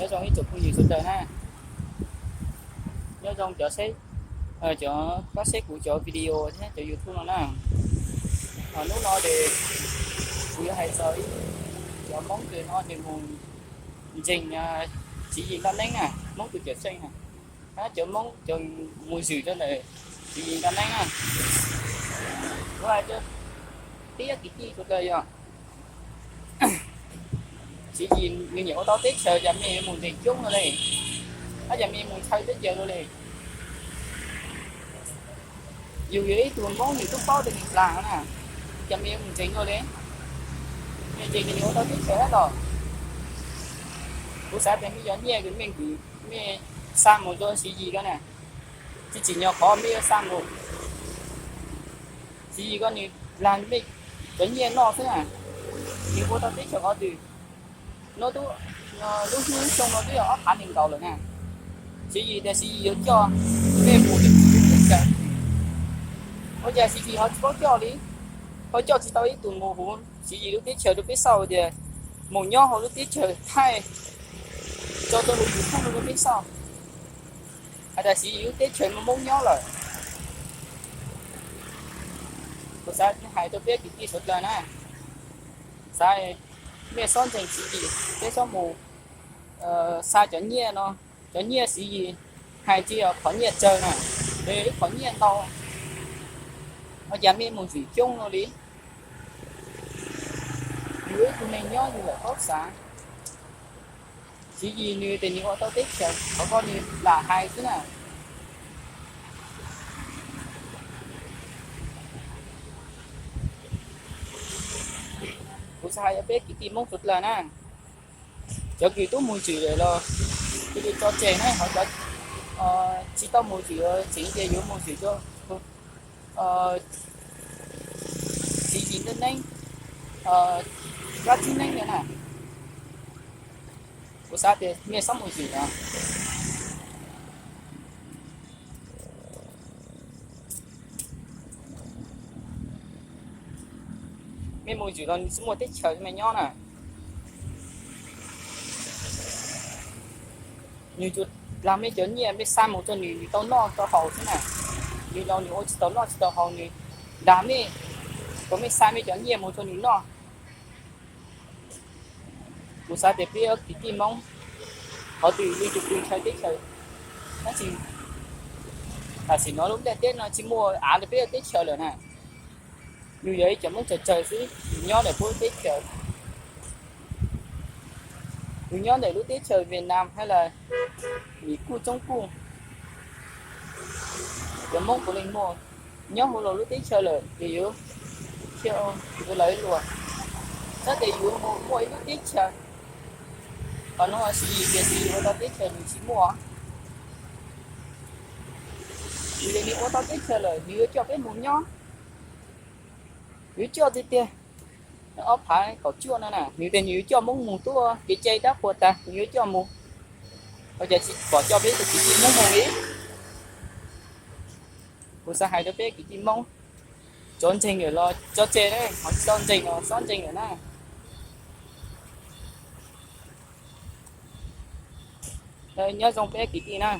Zoo ib tsoom phooj ywg sawv daws na, nyob zoo cov, cov pab saib kuv cov video thiab cov YouTube no na. Hnub no ces kuv yuav hais txog cov Hmoob kws no nws mus ntseeg Tswv Yim Nkaj Neeb na, Hmoob tus cawm seej na, hab cov Hmoob cov mus zwm rau ntawm Tswv Yim Nkaj Neeb na. Kuv hais rau peb cov kwv tij sawv daws yog Tswv Yim nws nyiam ua tau teb chaws, yog mej mus ntseeg coob luaj li, hab yog mej mus ntshaw teb chaws luaj li. Yus yog ib tug Hmoob yus twb paub tias nws plam na, cas mej yuav mus ntseeg luaj li? Mej ntseeg ces nws ua tau teb chaws hab los? Kuv xav tias mej cov nyiaj kws mej nkwm mej xa mus rau Tswv Yim ko na, tsis tsim nyog qhov mej yuav xa mus. Tswv Yim ko nws lag mej cov nyiaj noj xwb na, nws ua tau teb chaws qhov twg? Nub, lub hnub xyoo no twb yog ob phav nees nkaum lawm na. Tswv Yim tias Tswv Yim yuav coj mej mus teb chaws, ua cas Tswv Yim ho tsis paub coj li? Ho coj tsis tau ib tug mus huv Tswv Yim lub teb chaws rau peb xauj tias mus nyob hauv lub teb chaws Thaib, tso tau lub YouTube rau peb xauj, hais tias Tswv Yim lub teb chaws muaj Hmoob nyob lawm. Kuv xav hais rau peb kwv tij sawv daws na, xav mej xob ntseeg Tswv Yim, peb xob mus xa cov nyiaj no, cov nyiaj Tswv Yim hais tsis yog qhov nyiaj tsawg na, nws yog ib qhov nyiaj ntau, ua cas mej mus zwm coob luaj li? Yus ib tug neeg nyob yus lam paub xav. Tswv Yim nws tias nws ua tau teb chaws, qhov ko nws lam hais xwb na. Kuv xav hais rau peb kwv tij Hmoob sawv daws na, cov kws tub mus zwm lawm los cia li tso tseg na, ho cov tsis tau mus zwm tseem tias yuav mus zwm rau Tswv Yim Nkaj Neeb, Kab Tsib Neeb no na, kuv xav tias mej xob mus zwm no. Mej mus zwm los nws tsis muaj teb chaws mej nyob na. Nws tsuas dag mej cov nyiaj mej xa mus rau nws, nws tau noj tau haus xwb na. Nws los nws ua tsis tau noj tsis tau haus, nws dag mej kom mej xa mej cov nyiaj mus rau nws noj. Kuv xav tias peb kwv tij Hmoob, qhov twg leej twg pw ntshaw teb chaws, tab sis tam sim no lub ntiaj teb no tsis muaj av rau peb ua teb chaws lawm na. Yus yog ib cov Hmoob tsawg tsawg xwb, yus nyob ntawm peb lub teb chaws, yus nyob ntawm lub teb chaws Vietnam hab las Mis Kuj Tsoob Kuj, cov Hmoob puav leej muaj nyob hauv lawv lub teb chaws lawm ces yuav, yuav lawv luag, txhob tias yus mus muaj ib lub teb chaws. Qhov no Tswv Yim tias Tswv Yim ua tau teb chaws nws tsis muaj. Yus tias nws ua tau teb chaws lawm nws yuav coj peb mus nyob, yuav coj tiag tiag. Ob phav kaum cuaj no na nws tias nws yuav coj Hmoob mus tuaj kev cai dab qhuas tag nws yuav coj mus, ua cas tsis pom coj peb tus kwv tij Hmoob mus li? Kuv xav hais rau peb kwv tij Hmoob, cov ntseeg lawm los tso tseg, ho tsis tau ntseeg los xob ntseeg lawm na. Nyob zoo peb kwv tij na.